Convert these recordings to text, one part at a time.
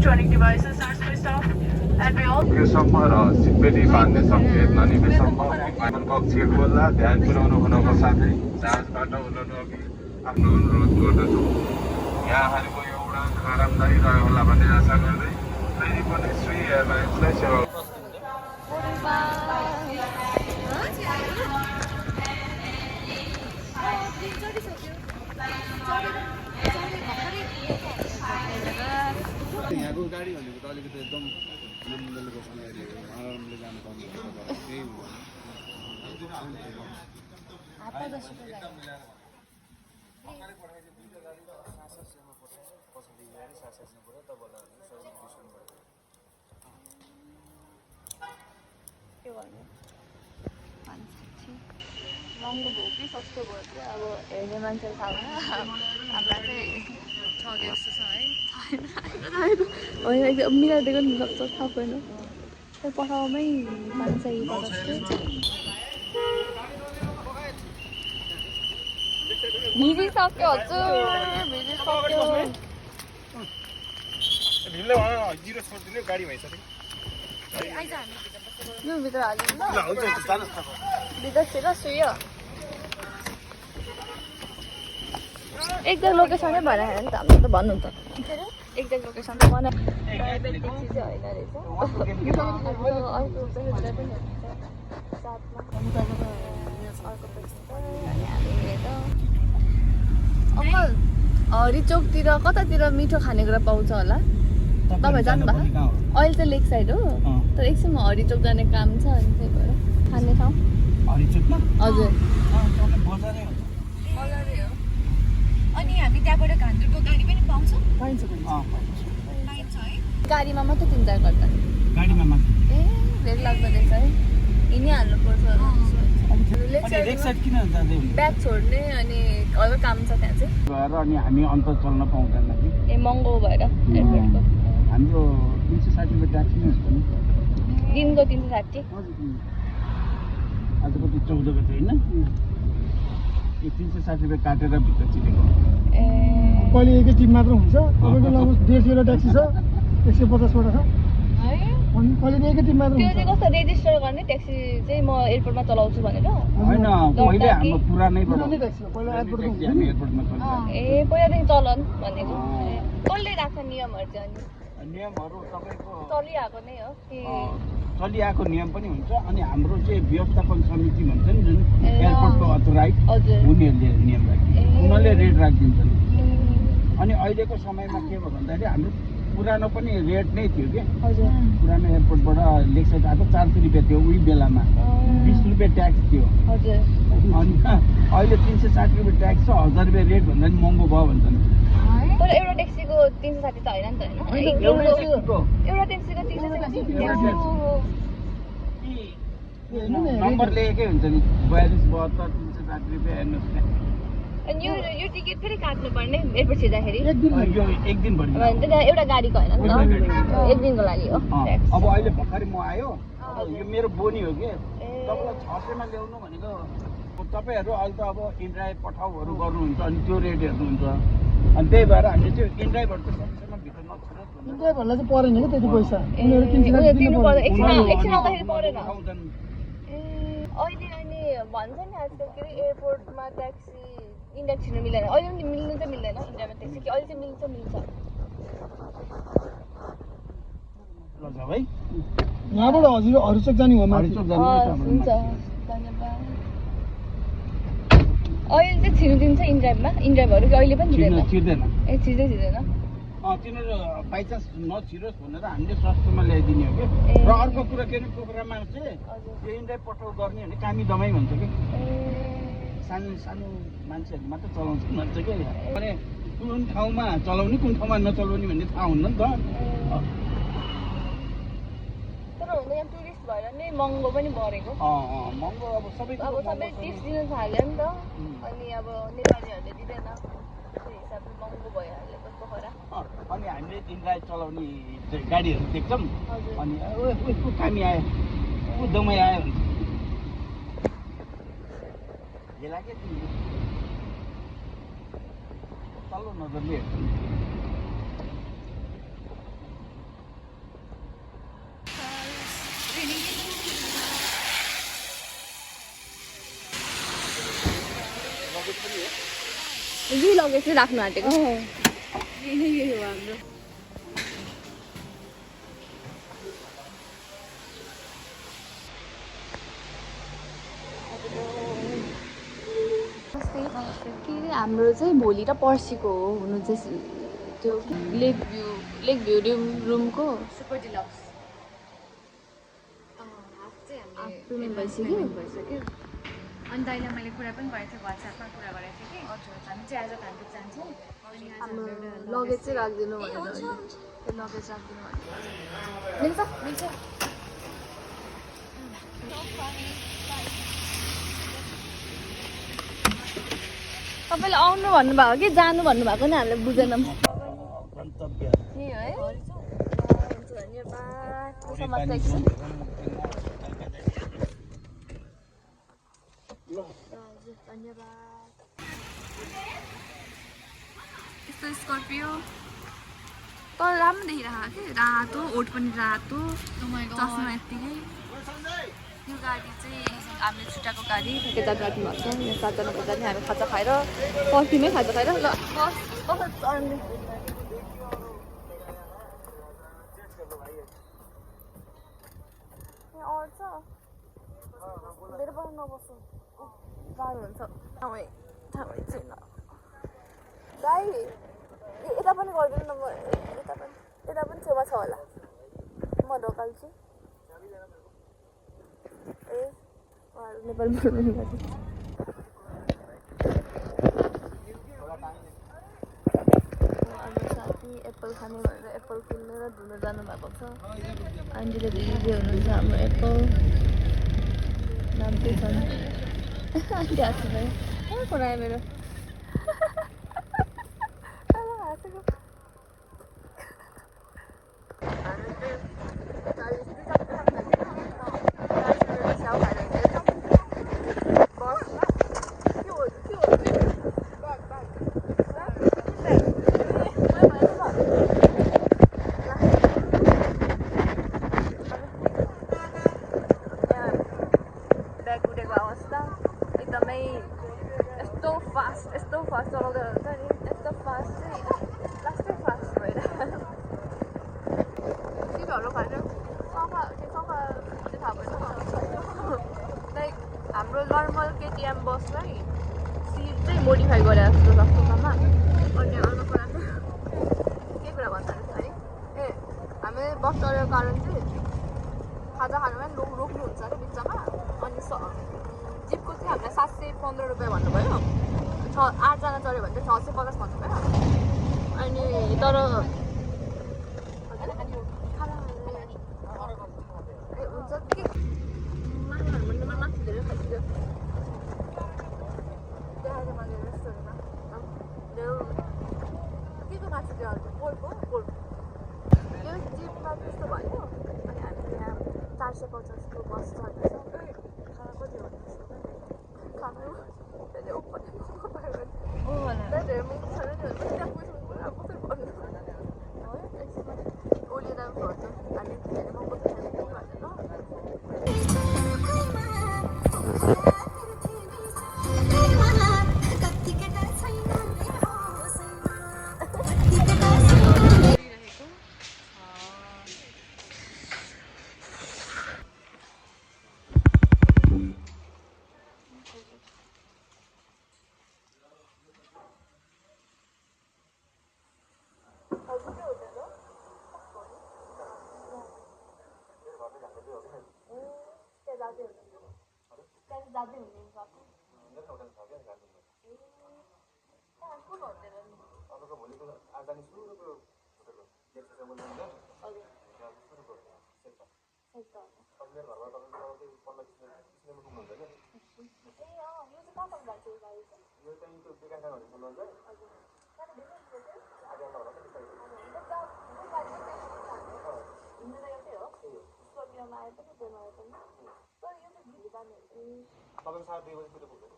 electronic devices are switched off, and we all. योसम्म र seatbelt बाँध्ने सङ्केत ननिमेसम्म कक्ष खोल्दा ध्यान पुर्याउनु हुनको साथै जहाजबाट उड्नु अघि आफ्नो अनुरोध गर्दछु। यहाँहरूको यो उडान आरामदायी रह्यो होला भन्ने आशा गर्दै फेरि पनि श्री एयरलाइन्सलाई सेवा यहाँको गाडी भनेको त अलिकति एकदम आनन्दले बस्ने आरामले जानु पाउनु त्यही महँगो भयो कि सस्तो भयो कि अब हेर्ने मान्छेले थाहा हुन हामीलाई चाहिँ ठग्यो जस्तो छ है होइन एकदम मिलाइदिएको नि सक्छ थाहा छैन त्यो पठाउमै 550 भिजिसक्यो हजुर भिजिसक्यो यो भित्र हाल्नु ल भित्रतिर सुयो एक्ज्याक्ट लोकेसनै बनाएर नि त हामीले त भन्नु त एक्ज्याक्ट लोकेसन त बनाएर प्राइभेट ट्याक्सी चाहिँ होइन रहेछ अर्को पनि साथमा अर्को पैसा अनि हामी यता अङ्कल हरिचोकतिर कतातिर मिठो खानेकुरा पाउँछ होला तपाईँ जानुभएको अहिले त लेक साइड हो तर एकछिन हरिचोक जाने काम छ अनि त्यही भएर खाने ठाउँ हजुर बजारै हो अनि हामी त्यहाँबाट घान्द्रुकको गाडी पनि पाउँछौँ पाइन्छ गाडीमा मात्रै 3-4 घन्टा गाडीमा मात्रै ए धेरै लाग्दो रहेछ है हिँडिहाल्नु पर्छ ब्याग छोड्ने अनि अरू काम छ त्यहाँ चाहिँ अनि हामी अन्त चल्न पाउँदैन ए महँगो भएर एयरपोर्टको हाम्रो 360 रुपियाँ ट्याक्सी नै हुन्छ नि दिनको 360 आज कति 14 गते होइन 360 रुपियाँ काटेर भित्र चिरेको कहिले एकै टिम मात्र हुन्छ तपाईँको लगभग 150 ट्याक्सी छ 150 वटा छ है अनि कहिले एकै टिम मात्र त्यो हुन्छ चाहिँ कस्तो रेजिस्टर गर्ने ट्याक्सी चाहिँ म एयरपोर्टमा चलाउँछु भनेर हैन पहिले हाम्रो पुरानैबाट ट्याक्सी हो पहिला एयरपोर्टको हामी एयरपोर्टमा चल्छ ए पहिलादेखि चलन भनेको कसले राख्छ नियमहरू चाहिँ अनि नियमहरू तपाईको चलिआएको नै हो कि चलिआएको नियम पनि हुन्छ अनि हाम्रो चाहिँ व्यवस्थापन समिति भन्छ नि जुन एयरपोर्टको अथोराइज उनीहरूले नियम राखिन्छ उनीहरूले रेट राखिदिन्छन् अनि अहिलेको समयमा के भयो भन्दाखेरि हाम्रो पुरानो पनि रेट नै थियो कि पुरानो एयरपोर्टबाट लेक साइड आएको 400 रुपियाँ थियो उही बेलामा 20 रुपियाँ ट्याक्स थियो अनि अहिले 360 रुपियाँ ट्याक्स छ 1000 रुपियाँ रेट भन्दा पनि महँगो भयो भन्छन् तर एउटा ट्याक्सीको 360 त होइन नि त होइन एउटा ट्याक्सीको 360 नम्बर लेखेकै हुन्छ नि 42 72 360 रुपियाँ हेर्नुहोस् न अनि यो टिकट फेरि काट्नु पर्ने एयरपोर्ट छिर्दाखेरि यो एक दिन भरि एउटा गाडीको होइन नि त एक दिनको लागि हो अब अहिले भर्खरै म आयो यो मेरो बोनी हो कि तपाईँलाई 600 मा ल्याउनु भनेको तपाईँहरू अहिले त अब इन्ड्राइभ पठाउहरू गर्नुहुन्छ अनि त्यो रेट हेर्नुहुन्छ अनि त्यही भएर हामीले चाहिँ इन्ड्राइभहरू त सकेसम्म भित्र नछिरोस् इन्डियाभरलाई चाहिँ परेन कि त्यति पैसा उनीहरू एकछिन आउँदाखेरि परेन अहिले अनि भन्छ नि आजकल के अरे एयरपोर्टमा ट्याक्सी इन्डिया छिर्नु मिल्दैन अहिले पनि मिल्नु चाहिँ मिल्दैन इन्डियामा ट्याक्सी कि अहिले चाहिँ मिल्छ ल भाइ यहाँबाट हजुर हरिचोक जाने हो हरिचोक जाने हुन्छ धन्यवाद अहिले चाहिँ छिर्नु दिन्छ इन्ड्राइभमा इन्ड्राइभहरू कि अहिले पनि छिर्दैन छिर्दैन ए छिर्दैन तिनीहरू बाइचान्स नछिरोस् भनेर हामीले सस्तोमा ल्याइदिने हो कि र अर्को कुरा के अरे प्रोग्राममा चाहिँ यो इन्ड्राइभ पठाउ गर्ने भने कामी दमाई भन्छ कि सानो सानो मान्छेहरूले मात्र चलाउँछ भन्छ कि अनि कुन ठाउँमा चलाउने कुन ठाउँमा नचलाउने भन्ने थाहा हुन्न नि त तर हुन यहाँ टुरिस्ट भएर नै महँगो पनि बढेको महँगो अब सबै टिप्स दिन थाल्यो नि त अनि अब नेपालीहरूले दिँदैन त्यो हिसाबले महँगो भइहाल्यो त पोखरा अनि हामीले इन्ड्राइभ चलाउने गाडीहरू देख्छौँ अनि को कामी आयो को दमाई आयो भन्छ हेला के तिमीले तल्लो नजरले हेर्छन् यही लगेज चाहिँ राख्नु आँटेको यही हो हाम्रो के अरे हाम्रो चाहिँ भोलि र पर्सिको हो हुनु चाहिँ त्यो लेक भ्यू रुमको सुपर डिलक्स पेमेन्ट भइसक्यो अनि दाइलाई मैले कुरा पनि गरेको थिएँ वाट्सएपमा कुरा गरेको थिएँ कि हामी चाहिँ आज खानु जान्छौँ हाम्रो लगेज चाहिँ राखिदिनु भनेर त्यो लगेज राखिदिनु भनेर मिल्छ तपाईँले आउनु भन्नुभएको कि जानु भन्नुभएको नि हामीले बुझेनौँ गन्तव्य नि है धन्यवाद समस्या एकछिन धन्यवाद यस्तो स्कर्पियो तर राम्रो देखिरहेको कि रातो ओठ पनि रातो चस्मा यत्तिकै यो गाडी चाहिँ हामीले छुट्टाएको गाडी ठेकेदार राख्नु भएको छ यहाँ 7 जना बज्दा हामी खाजा खाएर पर्खिमै खाजा खाएर ल बस चढ्ने अड्छ धेरै पनि नबस्नु गाह्रो हुन्छ थाहै छैन गाई यता पनि गरिदिनु न म यता पनि छेउमा छ होला म ढोकाल्छु ए उहाँहरू नेपाली बोल्नु भएको हाम्रो साथी एप्पल खाने भनेर एप्पल किनेर धुन जानुभएको छ आन्टीले भिडियो हुनुहुन्छ हाम्रो एप्पल नाम के छ आन्टी हाँस्नु भयो पढायो मेरो हाँसेको यस्तो फास्ट चलाउँदै हुन्छ नि यस्तो फास्ट चाहिँ लास्टै फास्ट भएर सिटहरू खाएर सफा चाहिँ थाहा भएन लाइक हाम्रो नर्मल केटिएम बसलाई सिट चाहिँ मोडिफाई गरेर जस्तो जस्तोसम्म अनि अर्को कुरा चाहिँ के कुरा भन्दा है ए हामीले बस चढेको कारण चाहिँ खाजा खानुमा रोक्नुहुन्छ अरे बिचमा अनि जिपको चाहिँ हामीलाई 715 रुपियाँ भन्नुभयो 8 जना चढ्यो भने चाहिँ 650 भन्नुभयो अनि तर ए हुन्छ के माथि धेरै खाइदियो देखाएको मैले रेस्टुरेन्टमा के को माथि त्यो पोर्क यो जिपमा त्यस्तो भयो अनि हामीले यहाँ 450 को बस चढ्दैछ खाना कति हो खानु धेरै ओपन धेरै मुख छैन नि त्यहाँ पैसा कसरी भन्नु ओलिएर भन्छ हामी धेरै महँगो खाने जाँदै हुने बाटो कुन होटेल तपाईँको भोलिको आगामी सुरुको होटेल तपाईँले घरबाट तपाईँको 15-20 मिनट पुग्नुहुन्छ क्या ए यो चाहिँ कहाँ जान्छ यो गाडी चाहिँ यो चाहिँ त्यो बेकार भन्ने हुन्छ तपाईँको 2:30 बजीतिर पुग्दैन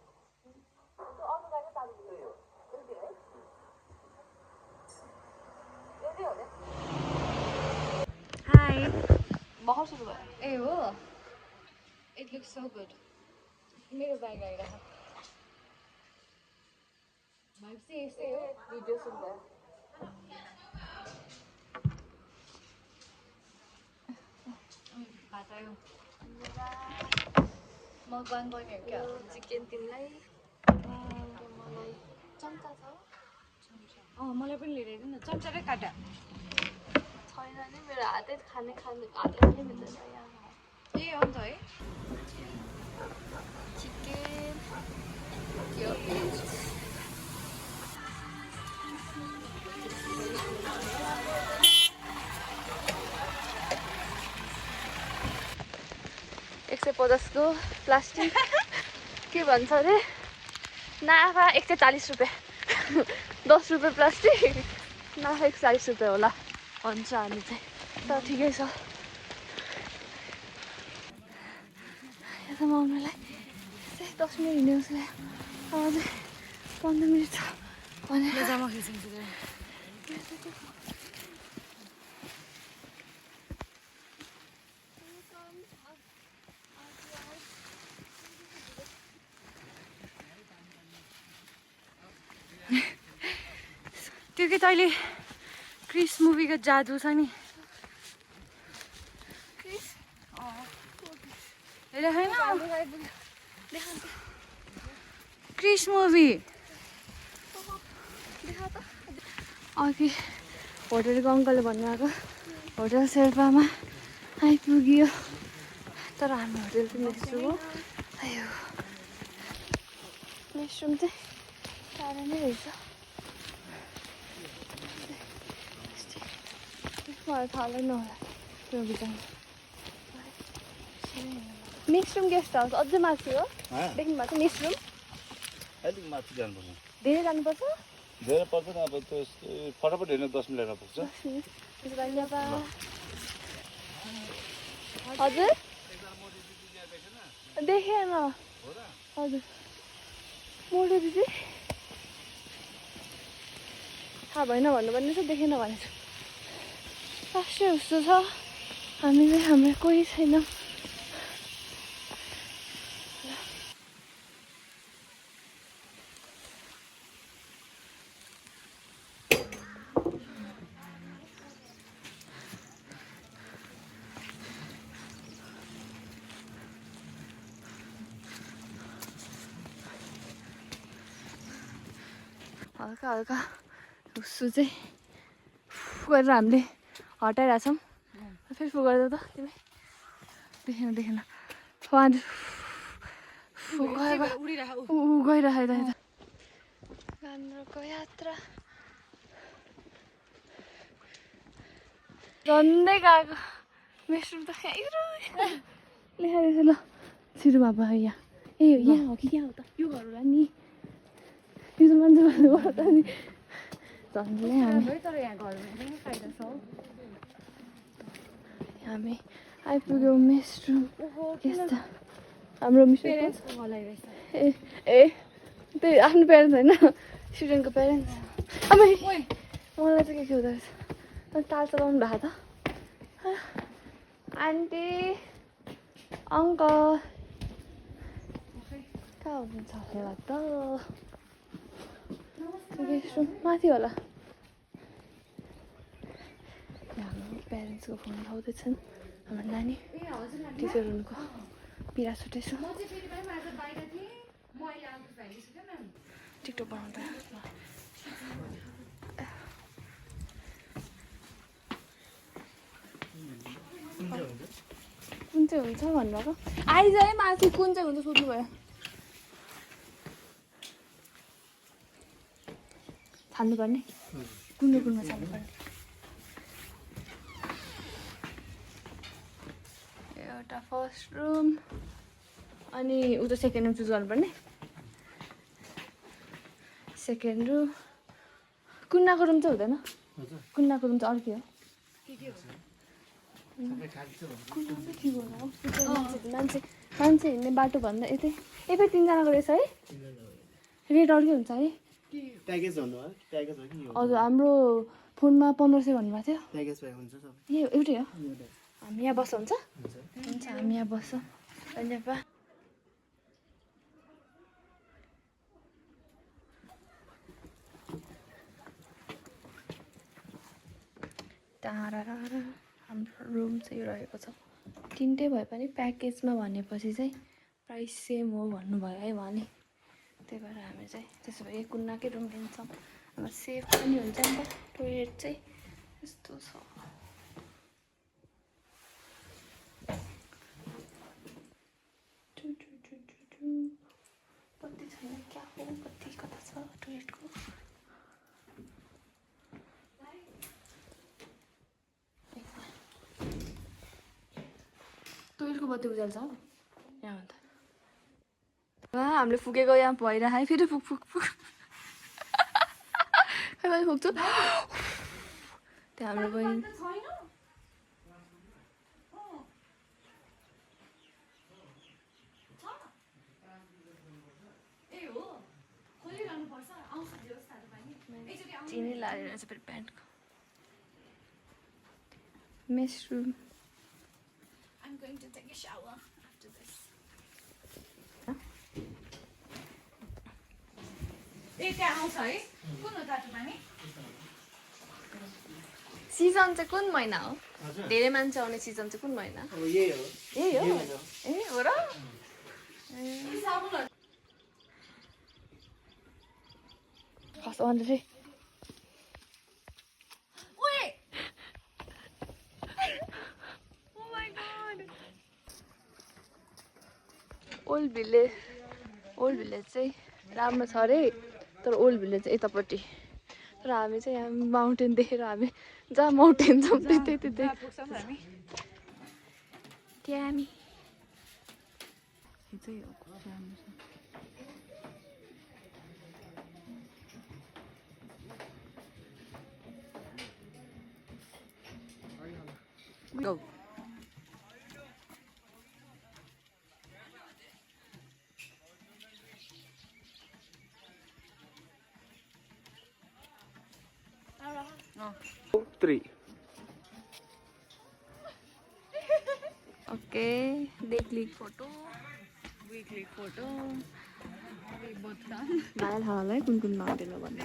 हाई भर्खर सुरु भयो ए हो इट लुक्स सो गुड मेरो ब्याग आइरहेको भाइब चाहिँ यस्तै हो भिडियो सुट भयो भात आयो मकवान बन्यो क्या चिकन तिमीलाई मलाई चम्चा छ मलाई पनि लिएर आइदिनु न चम्चा र काँटा छैन नि मेरो हातै खाने हातले खाने मिल्दैन यहाँ ए हो नि त है चिकन क्योपिज $150 को प्लास्टिक के भन्छ अरे नाफा 140 रुपियाँ 10 रुपियाँ प्लास्टिक नाफा 140 रुपियाँ होला भन्छ हामी चाहिँ तर ठिकै छ यता मम्मीलाई 10 मिनट हिँड्यो उसलाई अझै 15 मिनट छ भनेर जामा खिचिन्छ त्यो कि तैँले क्रिस मुभीको जादु छ नि हेर होइन क्रिस मुभी अघि होटेलको अङ्कलले भन्नुभएको होटल शेर्पामा आइपुग्यो तर हाम्रो होटेल चाहिँ मेसरुम हो आयो मेसरुम चाहिँ टाढा नै रहेछ मलाई थाहा नहोला त्यो बिचमा मेसरुम गेस्ट हाउस अझै माथि हो देख्नु भएको मेसरुम अलिक माथि जानुपर्छ धेरै जानुपर्छ धेरै पर्दैन अब त्यो फटाफट हेर्न 10 मिनटमा पुग्छ हजुर देखेन हजुर मोटो दिदी थाहा भएन भन्नुपर्ने छ देखेन भनेको साँच्चै जस्तो छ हामीले हाम्रो कोही छैन हल्का हल्का हुस्सु चाहिँ गरेर हामीले हटाइरहेछौँ फेरि फु गर्दा त तिमी देखेन वान गइरहेको गान्द्रोको यात्रा झन्डै गएको मेसरुम त लेखाइरहेछ ल छिटो बाबा यहाँ ए यहाँ हो कि यहाँ हो त यो घर होला नि यो त मान्छे भन्नु त नि झन्डै हामी आइपुग्यौँ मेसरुम यस्ता हाम्रो ए त्यही आफ्नो प्यारेन्ट्स होइन स्टुडेन्टको प्यारेन्ट्स अब मलाई चाहिँ के हुँदो रहेछ ताल चलाउनु भएको त आन्टी अङ्कल कहाँ हुनुहुन्छ होला त रेस्टरुम माथि होला हाम्रो प्यारेन्ट्सको फोन उठाउँदैछन् हाम्रो नानी टिचर हुनुको पिरा छुट्दैछ टिकटक बनाउँदा कुन चाहिँ हुन्छ भन्नुभएको आइज है माथि कुन चाहिँ हुन्छ सोध्नु भयो छान्नुपर्ने कुनमा छान्नुपर्ने एउटा फर्स्ट रुम अनि उता सेकेन्ड रुम चुज गर्नुपर्ने सेकेन्ड रुम कुन्नाको रुम चाहिँ हुँदैन कुन्नाको रुम चाहिँ अर्कै हो मान्छे हिँड्ने बाटो भन्दा यतै फेरि 3जनाको रहेछ है रेट अर्कै हुन्छ है प्याकेज भन्नु हो प्याकेज हो कि हजुर हाम्रो फोनमा 1500 भन्नुभएको थियो प्याकेज भए हुन्छ सबै ए एउटै हो हामी यहाँ बस्छ हुन्छ हामी यहाँ बस्छौँ धन्यवाद टाढा हाम्रो रुम चाहिँ रहेको छ। तिनटै भए पनि प्याकेजमा भनेपछि चाहिँ प्राइस सेम हो भन्नुभयो है उहाँले। त्यही भएर हामी चाहिँ त्यसो भए कुन्नाकै रुम लिन्छौँ। अब सेफ पनि हुन्छ नि त। टोइलेट चाहिँ यस्तो छ। बत्ती छैन क्या हो? बत्ती कता छ टोइलेटको? टोइलेटको बत्ती उज्याल्छ हौ यहाँ त। हामीले फुकेको यहाँ भइरह है। फेरि फुक फुक फुक खै मैले फुक्छु त्यहाँ हाम्रो बहिनी। चिनी लाएर चाहिँ फेरि प्यान्टको mess room. I'm going to take a shower after this. Season चाहिँ कुन महिना हो? धेरै मान्छे आउने सिजन चाहिँ कुन महिना? यही हो। यही हो? ए हो र? कस्तो अन्त चाहिँ ओल्ड भिलेज चाहिँ राम्रो छ अरे। तर ओल्ड भिलेज चाहिँ यतापट्टि। तर हामी चाहिँ यहाँ माउन्टेन देखेर हामी जहाँ माउन्टेन छौँ त्यतै Tammy Go. Three. Okay, they click photo. We click photo. We both done. मलाई थाहा होला है कुन कुन माउन्टेनमा भन्ने।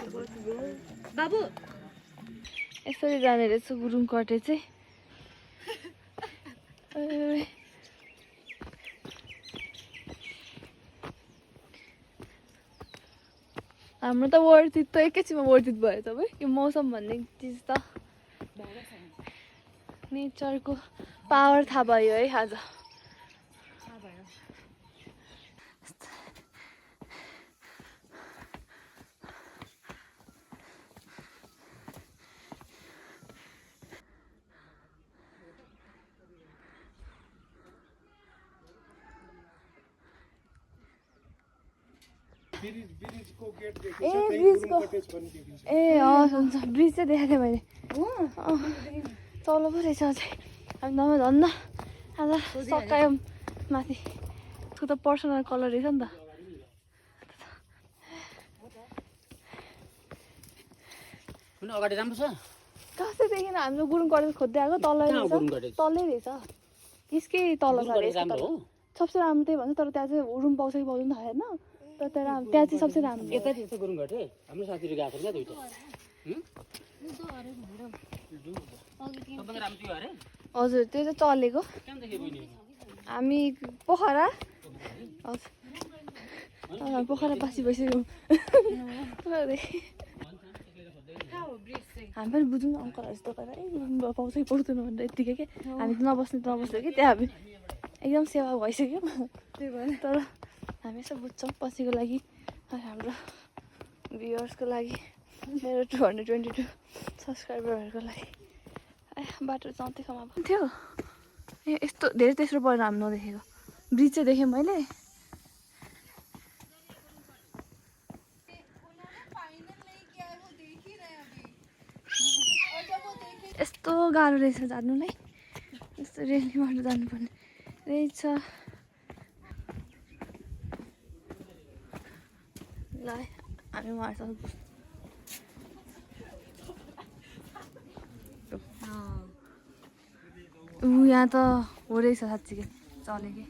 बाबु यसरी जाने रहेछ गुरुङ कटेज चाहिँ। हाम्रो त वर्थित त एकैछिनमा वर्थित भयो तपाईँ। यो मौसम भन्ने चिज त नेचरको पावर थाहा भयो है आज। ए हस् हुन्छ। ब्रिज चाहिँ देखाएको थिएँ मैले। तल पो रहेछ अझै। अब नभए धन्न आज सकायो माथि। त्यसको त पर्सनल कलर रहेछ नि त। अगाडि राम्रो छ। कस्तो देखिन हाम्रो गुरुङ कटेज खोज्दै आएको तलै रहेछ। तलै रहेछ यसकै तल छ अरे। सबसे राम्रो त्यही भन्छ। तर त्यहाँ चाहिँ रुम पाउँछ कि पाउँदैन थाहा छैन। तर त्यहाँ चाहिँ सबसे राम्रो। यता छ गुरुङ घाटे। हाम्रो साथीहरु गएको छ क्या दुईटा। हजुर त्यो चाहिँ चलेको। हामी पोखरा। हजुर पोखरा पछि भइसक्यौँ। हामी पनि बुझौँ न अङ्कलहरू जस्तो गरेर पाउँछ कि पाउँदैन भनेर यत्तिकै के हामी त नबस्ने कि त्यहाँ हामी एकदम सेवा भइसक्यो। त्यही भएर तर हामी यसो बुझ्छौँ पछिको लागि। हाम्रो भ्युवर्सको लागि मेरो 222 सब्सक्राइबरहरूको लागि। बाटो चौँतिसम्म थियो। ए यस्तो धेरै तेस्रो परेन हामी नदेखेको। ब्रिज चाहिँ देखेँ मैले। यस्तो गाह्रो रहेछ जानुलाई। यस्तो रेलीबाट जानुपर्ने रहेछ। ल हामी उहाँहरूसँग यहाँ त हो रहेछ साँच्चीकै चलेकै।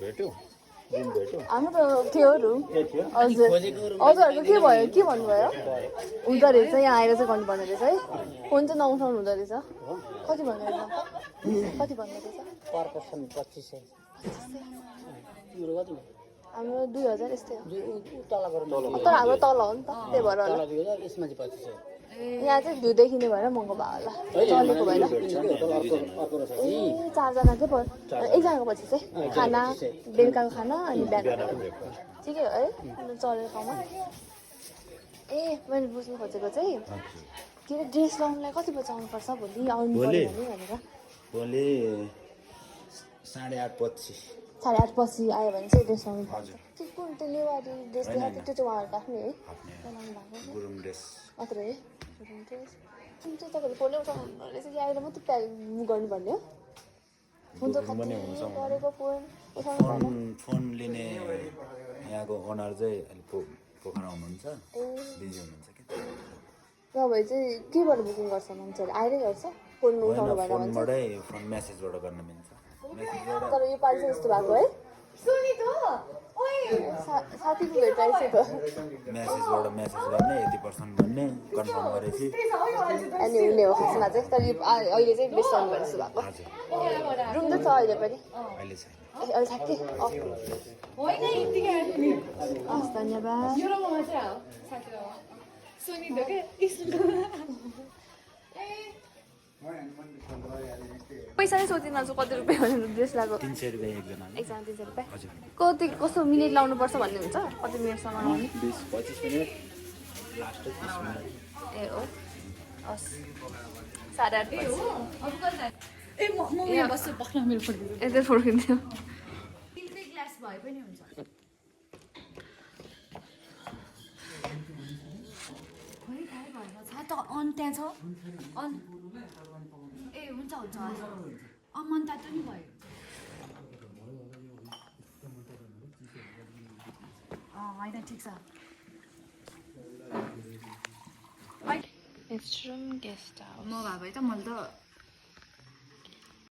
भेट्यो रुम भेट्यो हाम्रो त थियो रुम ए थियो हजुर हजुरहरूको के भयो के भन्नुभयो हुँदो रहेछ यहाँ आएर चाहिँ गर्नुपर्ने रहेछ है फोन चाहिँ नउठाउनु हुँदो रहेछ कति भन्नु रहेछ कति भन्नु रहेछ पर पर्सन 2500 तिम्रो कति हाम्रो 2000 यस्तै हो तल गएर तर हाम्रो तल हो नि त त्यही भएर होला तल 2000 यसमा चाहिँ 2500 यहाँ चाहिँ भ्यू देखिने भएर महँगो भयो होला चलेको भएर अर्को रहेछ ए 4 जनाकै भयो एकजनाको पछि चाहिँ खाना बेलुकाको खाना अनि बिहान ठिकै हो है चलेको ठाउँमा ए मैले बुझ्नु खोजेको चाहिँ के अरे ड्रेस लाउनुलाई कति बजी आउनुपर्छ भोलि आउनु पर्यो भनेर भोलि 8:30 पछि 8:30 पछि आयो भने चाहिँ ड्रेस लाउनु पर्छ त्यो कुन त्यो नेवारी ड्रेस देखाएको त्यो चाहिँ उहाँहरूको आफ्नै है लाउनु भएको गुरुङ ड्रेस मात्रै है गुरुङ ड्रेस कुन चाहिँ तपाईँले फोनै उठाउनु रहेछ कि आएर मात्रै प्याक गर्नुपर्ने हो फोन त गरेको फोन उठाउनु फोन लिने यहाँको ओनर चाहिँ अलिक पोखरा हुनुहुन्छ बिजी हुनुहुन्छ कि नभए चाहिँ केबाट बुकिङ गर्छ मान्छेहरू आएरै गर्छ फोन उठाउनु भएन भने फोनबाटै फोन मेसेजबाट गर्न मिल्छ तर यो पालि चाहिँ यस्तो भएको है साथीको भेट आएछ त मेसेजबाट मेसेज गर्ने यति पर्सेन्ट भन्ने कन्फर्म गरेपछि अनि हुने हो खासमा चाहिँ तर यो अहिले चाहिँ बेस्ट आउनु पर्ने जस्तो भएको रुम चाहिँ छ अहिले पनि अहिले चाहिँ अहिले ठ्याक्कै हस् धन्यवाद पैसा नै सोधिदिनु कति रुपियाँ भनेर ड्रेस लगाएको 300 रुपियाँ एकजना एकजना 300 रुपियाँ कति कस्तो मिनेट लाउनुपर्छ भन्ने हुन्छ कति मिनटसम्म लाउने 20-25 मिनट लास्ट 30 मिनट ए हो हस् 8:30 यतै फर्किन्थ्यो ग्लास भए पनि हुन्छ त अन त्यहाँ छ अन ए हुन्छ हुन्छ मन तातो नि भयो होइन ठिक छ एस्ट्रम गेस्ट हाउस म भए त मैले त